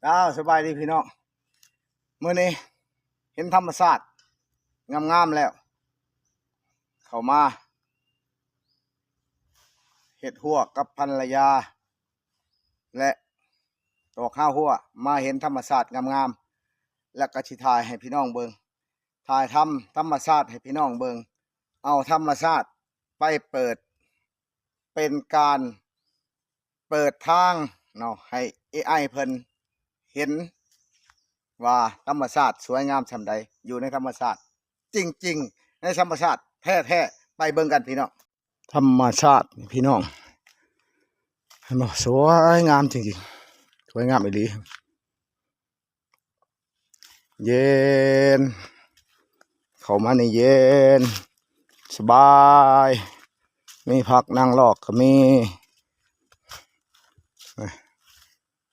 ອ້າວ ສະບາຍດີພີ່ນ້ອງ ມື້ນີ້ເຫັນທຳມະຊາດງາມໆແລ້ວ ເຂົ້າມາເຮັດຮົ້ວກັບພັນລະຍາ ແລະ ຕອກຮາຮົ້ວ ມາເຫັນທຳມະຊາດງາມໆ ແລ້ວກໍຊິຖ່າຍໃຫ້ພີ່ນ້ອງເບິ່ງ ຖ່າຍທຳທຳມະຊາດໃຫ້ພີ່ນ້ອງເບິ່ງ ເອົາທຳມະຊາດໄປເປີດ ເປັນການເປີດທາງເນາະ ໃຫ້ເອໄອເພິ່ນເຫັນວ່າທຳມະຊາດສວຍງາມສ່ຳໃດ ຢູ່ໃນທຳມະຊາດຈິງໆ ໃນທຳມະຊາດແທ້ໆ ໄປເບິ່ງກັນພີ່ນ້ອງ. ທຳມະຊາດພີ່ນ້ອງ ເຫັນບໍ່? ສວຍງາມຈິງໆ ສວຍງາມອີ່ຫຼີ. ເຢັນ ເຂົ້າມານີ້ເຢັນສະບາຍ ມີຜັກນາງລອກກໍມີ